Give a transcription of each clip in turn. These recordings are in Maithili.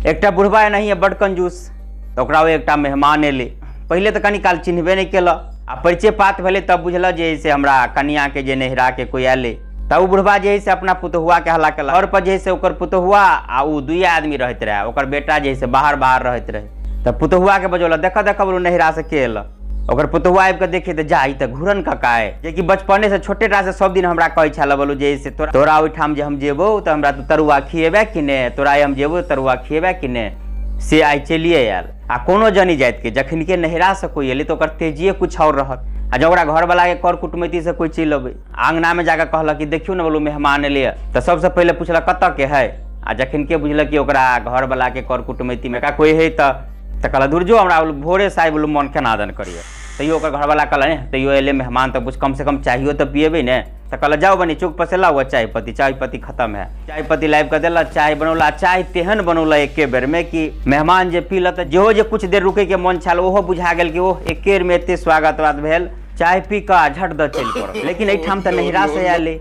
एकटा बुढ़बा एनाहिए बड कंजूस, तऽ ओकरा ओ एकटा मेहमान एलै। पहिले तऽ कनी काल चिन्हबे नहि केलक आ परिचय पात भेलै तब बुझलक जे से हमरा कनियाके जे नैहराके कोइ आयलै। तऽ ओ बुढ़बा जे है से अपना पुतहुआके हल्ला केलक। घर पर जे है से ओकर पुतहुआ आ ओ दुइए आदमी रहैत रहै, ओकर बेटा जे है से बाहर बाहर रहैत रहै। तऽ पुतहुआके बजौलक, देखऽ देखऽ बोलू नैहरासँ के एलक। ओकर पुतहुआ आबि कऽ देखे तऽ जा ई तऽ घूरन काका अइ, जेकि बचपने से छोटे टा से सब दिन हमरा कहै छल बोलू जे से तोरा ओहिठाम जे हम जेबौ तऽ हमरा तू तरुआ खिएबे कि ने, तोरा हम जेबौ तरुआ खिएबे कि ने, से आइ चलिए आयल। आ कोनो जनी जातिके जखन के नैहरासँ कोइ एलै तऽ ओकर तेजिए कुछ आओर रहत। आ जब ओकरा घरवलाके कर कुटुमैतीसँ कोइ चलि अबै, आँगनामे जाकऽ कहलक कि देखियौ ने बोलू मेहमान एलैए, तऽ सबसँ पहिले पुछलक कतऽ के है। आ जखन के बुझलक कि ओकरा घरवलाके कर कुटुमैतीमे कोइ है तऽ कहलक दूर जो, हमरा भोरे से आइ बोलू मन केना दन करिए। तैयो ओकर घरवला कहलक तैयो एलै मेहमान तऽ कुछ कम से कम चाहियो तऽ पिएबै ने। तऽ कहलक जाउ बनी चौक पर से लाउ चाय पत्ती, चाय पत्ती खत्म है। चाय पत्ती लाबि कऽ देलक, चाय बनौला, चाय तेहन बनौला एके बेरमे कि मेहमान जे पीलक तऽ जेहो जे कुछ देर रुकैके मन छल ओहो बुझा गेल कि ओह एके बेरमे एते स्वागत बात भेल। चाय पी कऽ झट दऽ चलि पड़ल। लेकिन एहिठाम तऽ नैहरासँ आयल,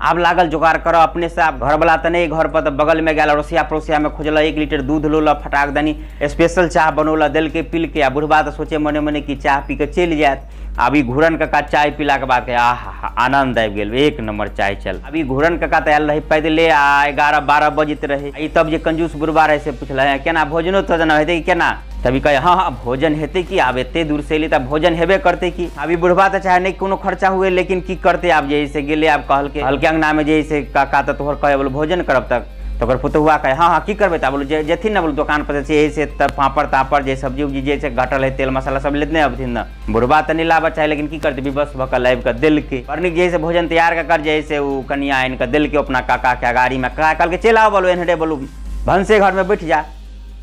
आब लागल जोगाड़ करऽ अपने से। आब घरवला तऽ नहि घर पर, तऽ बगलमे गेल अड़ोसिया पड़ोसियामे खोजलक, 1 लीटर दूध लौलक, फटाक दनी स्पेशल चाह बनौलक, देलकै पीलकै। आ बुढ़बा तऽ सोचे मने मने कि चाह पी कऽ चलि जायत। आब ई घूरन काका चाय पीलाके बाद आहा आनंद आबि गेल, एक नंबर चाय चल। आब ई घूरन काका तऽ आयल रहै पैदले आ 11-12 बजैत रहै। ई तब जे कंजूस बुढ़बा रहै से पुछलक केना भोजनो तोजन हेतै कि केना? तभी कहे हाँ हाँ भोजन हेतै कि, आब एते दूर से एली तऽ भोजन हेबे करतै कि। आब ई बुढ़बा तऽ चाहे नहि कोनो खर्चा हुए, लेकिन की करतै आब जे से गेलै। आब कहलकै हल्के अंगनामे जे से काका तऽ तोहर कहे बोलू भोजन करब तक, तऽ ओकर पुतहुआ कहे हाँ हाँ की करबै। तऽ बोलू जेथिन ने बोलू दोकान पर से से तऽ पापड़ तापड़ जे सब्जी उब्जी जे छै घटल है तेल मसाला सब लेने अबथिन ने। बुढ़बा तऽ नहि लाबऽ चाहे, लेकिन की करतै विवश भऽ कऽ लाबि कऽ देलकै। बड़ नीक जे से भोजन तैयार कऽ जे से ओ कनिया आनि कऽ देलकै अपना काकाके अगाड़ीमे। काका कहलकै चलि आउ बोलू एन्हरे बोलू भनसे घरमे बैठ जा।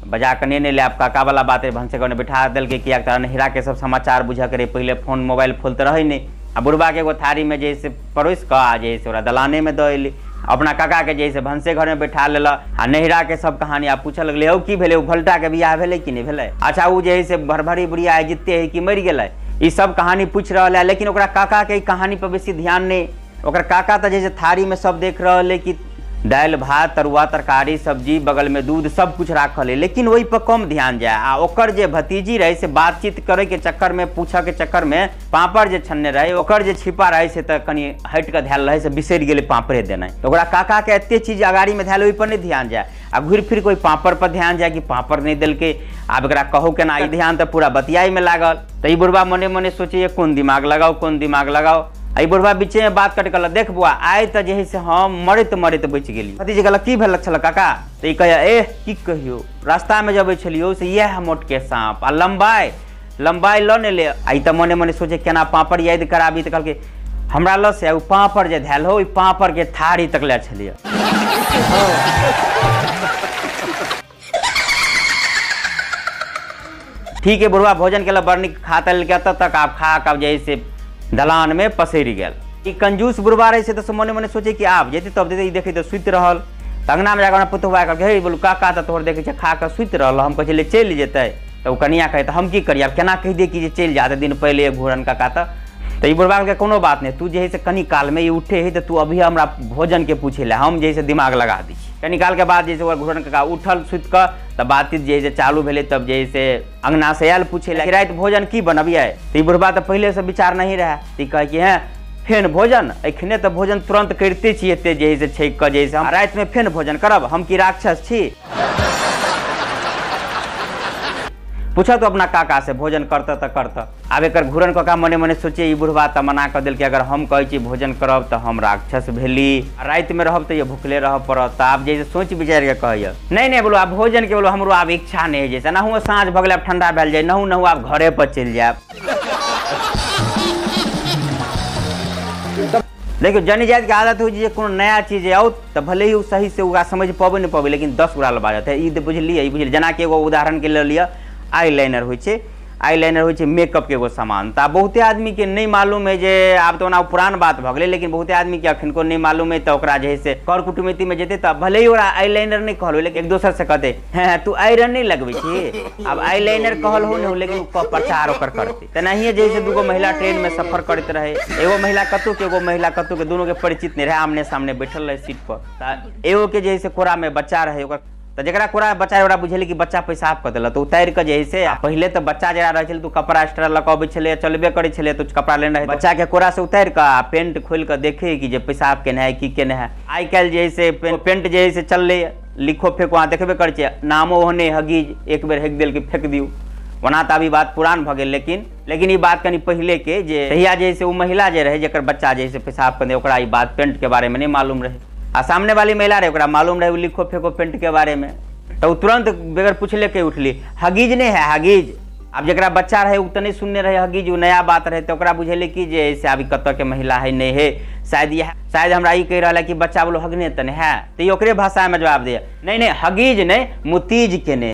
बजा कऽ नहि ले आब काका वाला बात है, भनसे घरमे बैठा देलकै। किएक तऽ नैहराके सब समाचार बुझऽ के रहै, पहिले फोन मोबाइल फोन तऽ रहै नहि। आ बुढ़बाके एगो थारीमे जे से परोसि कऽ आ जे से ओकरा दलानेमे दऽ एलै। अपना काकाके जे से भनसे घरमे बैठा लेलक आ नैहराके सब कहानी आब पूछऽ लगलै, हौ की भेलै, ओ भलटाके बियाह भेलै कि नहि भेलै, अच्छा ओ जे है से भरभरी बुढ़िया जितते है कि मरि गेलै, ई सब कहानी पूछि रहल है। लेकिन ओकरा काकाके ई कहानी पर बेसी ध्यान नहि। ओकर काका तऽ जे से थारीमे सब देख रहल है कि दालि भात तरुआ तरकारी सब्जी बगलमे दूध सब कुछ राखल है, लेकिन ओहि पर कम ध्यान जाय। आ ओकर जे भतीजी रहै से बातचीत करैके चक्करमे पूछऽके चक्करमे पापड़ जे छनने रहै ओकर जे छिपा रहै से तऽ कनि हटि कऽ धयल रहै से बिसरि गेलै पापड़े देनाइ। तऽ ओकरा काकाके एते चीज अगाड़ीमे धयल ओहि पर नहि ध्यान जाय आ घुरि फिर कऽ ओहि पापड़ पर ध्यान जाय कि पापड़ नहि देलकै, आब एकरा कहू केना। ई ध्यान तऽ पूरा बतियाइमे लागल। तऽ ई बुढ़बा मने मने सोचैए कोन दिमाग लगाउ कोन दिमाग लगाउ। एहि बुढ़बा बीचेमे बात कटि कहलक देख बौआ आइ तऽ जे है से हम मरैत मरैत बचि गेली। भतीजी कहलक की भेल छल काका? तऽ ई कहैए एह की कहियौ, रास्तामे जब अबै छलियौ से इएह मोटके साँप आ लम्बाइ लम्बाइ लऽ ने ले। आ ई तऽ मने मने सोचे केना पापड़ याद कराबी। तऽ कहलकै हमरा लऽ से ओ पापड़ जे धयल हो ओहि पापड़के थारी तक लए छलियै। ठीक है बुढ़बा भोजन केलक बड़ नीक खा लेलकै एतऽ तक। आब खा कऽ जे है से दलान में पसरि गेल। ई कंजूस बुढ़बा रहै से तऽ मने मने सोचे कि आब जेतै तब देतै, ई देखै तऽ सुति रहल। तऽ अंगनामे जाकऽ पुतहुआ कहलकै हे बोलू काका तऽ तोहर देखै छै खा कऽ सुति रहल, हम कहै छलियै चलि जेतै। तऽ ओ कनिया कहै तऽ हम की करियै आब केना कहि दियै कि जे चलि जा दिन पहिले घूरन काका। तऽ ई बुढ़बा कहलकै कोनो बात नहि, तू जे है से कनी कालमे ई उठे है तऽ तू अभी हमरा भोजनके पूछै लए, हम जे है से दिमाग लगा दै छी। कनी कालके बाद जे है से ओकर घूरन काका उठल सुति कऽ तऽ बातचीत जे है से चालू भेलै। तब जे है से अंगना से आयल पूछै लए राति भोजन की बनबियै। तऽ ई बुढ़बा तऽ पहिलेसँ विचार नहीं रहै। तऽ ई कहै कि हेँ फेन भोजन, एखने तऽ भोजन तुरन्त करिते छी एते जे है से छकि कऽ जे है से हम रातिमे फेन भोजन करब, हम की राक्षस छी? पूछऽ तो अपना काका से भोजन करतऽ तऽ करतऽ। आब एकर घूरन काका मने मने सोचे ई बुढ़बा तऽ मना कऽ देलकै, अगर हम कहै छी भोजन करब तऽ हम राक्षस भेली, रातिमे रहब तऽ भुखले रहऽ पड़त। तऽ आब जे सोचि विचारि कऽ कहैए नहि नहि बोलू आब भोजनके बोलू हमरो आब इच्छा नहि होइ छै, नहुँ साँझ भऽ गेलै आब ठंडा भेल जाय, नहुँ नहुँ आब घरे पर चलि जायब। देखियौ जनी जातिके आदत होइ छै जे कोनो नया चीज आओत तऽ भले ही ओ सही से ओकरा समझ पबै नहि पबै, लेकिन 10 गोरा बाजत है ई तऽ बुझलियै ई बुझलियै। जेनाकि एगो उदाहरणके लऽ लिअ, आई लाइनर होइ छै, आई लाइनर होइ छै मेकअपके एगो सामान। तऽ बहुते आदमीके नहि मालूम है जे आब तऽ ओना पुरान बात भऽ गेलै, लेकिन बहुते आदमीके अखनको नहि मालूम है। तऽ ओकरा जे है से कर कुटुमैतीमे जेतै तऽ भले ही ओकरा आई लाइनर नहि कहल हो, लेकिन एक दोसर से कहतै हेँ तू आयरन नहि लगबै छी। आब आई लाइनर कहल हो नहि हो, लेकिन ओ प्रचार ओकर करतै। तेनाहिए जे है से दूगो महिला ट्रेनमे सफर करैत रहै, एगो महिला कतहु के एगो महिला कतहु के, दुनूके परिचित नहि रहै, आमने सामने बैठल रहै सीट पर। तऽ एगोके जे है से कोरामे बच्चा रहै ओकर, तऽ जकरा कोरा बच्चा ओकरा बुझेलै कि बच्चा पेशाब कऽ देलक, तऽ उतारि कऽ जे है से, पहिले तऽ बच्चा जकरा रहै छलै तऽ कपड़ा एक्स्ट्रा लऽ कऽ अबै छलै, चलबे करै छलै, तऽ कपड़ा लेने रहै, बच्चा के कोरा से उतारि कऽ आ पेंट खोलि कऽ देखै कि जे पेशाब केने है की केने है। आइ काल्हि जे है से पेंट जे है से चललै, लिखो फेको अहाँ देखबे करै छियै, नामो ओहने हगीज, एक बेर हेक देल कि फेक दियौ। ओना तऽ अभी बात पुरान भऽ गेल, लेकिन ई बात कनि पहिले के जे तहिया जे है से ओ महिला जे रहै जकर बच्चा जे है से पेशाब केने, ओकरा ई बात पेंट के बारे में नहि मालूम रहै, आ सामने वाली महिला रहे ओकरा मालूम रहे ओ लिखो फेको पेंट के बारे में, तऽ ओ तुरंत बगैर पूछले के उठली, हगीज नहीं है हगीज। आब जकरा बच्चा रहे ओ तऽ नहीं सुनने रहे हगीज, ओ नया बात रहे, तऽ ओकरा बुझेलै कि जे से अभी कतऽ के महिला है नहीं है, शायद यह शायद हमरा ई कहि रहल है कि बच्चा बोलो हगने तऽ नहीं है, तऽ ई ओकरे भाषा में जवाब दिया, नहीं नहीं हगीज नहीं मुतीज के नहीं।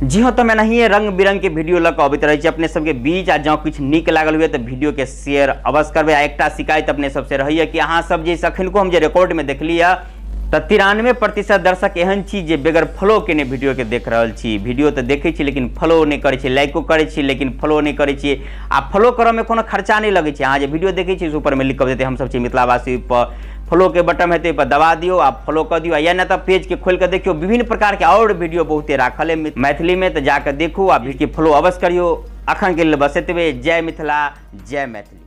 जी हाँ, तो मैं नहीं रंग बिरंग के वीडियो लऽ कऽ अबैत रहै छी अपने सबके बीच, आ जँ किछु नीक लागल हुए तऽ वीडियो के शेयर अवश्य करबै। आ एकटा शिकायत अपने सबसे रहैए कि अहाँ सब जे अखनको हम जे रिकॉर्ड में देखलियै तऽ 93% दर्शक एहन छी जे बगैर फॉलो केने वीडियो के देख रहल छी। वीडियो तऽ देखै छी लेकिन फॉलो नहि करै छी, लाइको करै छी लेकिन फॉलो नहि करै छी। आ फॉलो करऽमे कोनो खर्चा नहि लगै छै, अहाँ जे वीडियो देखै छी ऊपरमे लिख कऽ देतै हम सब छी मिथिलावासी पर फॉलो के बटन हेतै पर दबा दियौ आ फॉलो कऽ दियौ, या नहि तऽ पेज के खोलि कऽ देखियौ, विभिन्न प्रकार के और वीडियो बहुते राखल है मैथिली में, तऽ जाकऽ देखू आ वीडियो के फॉलो अवश्य करियौ। अखन के लेल बस एतबे, जय मिथिला जय मैथिली।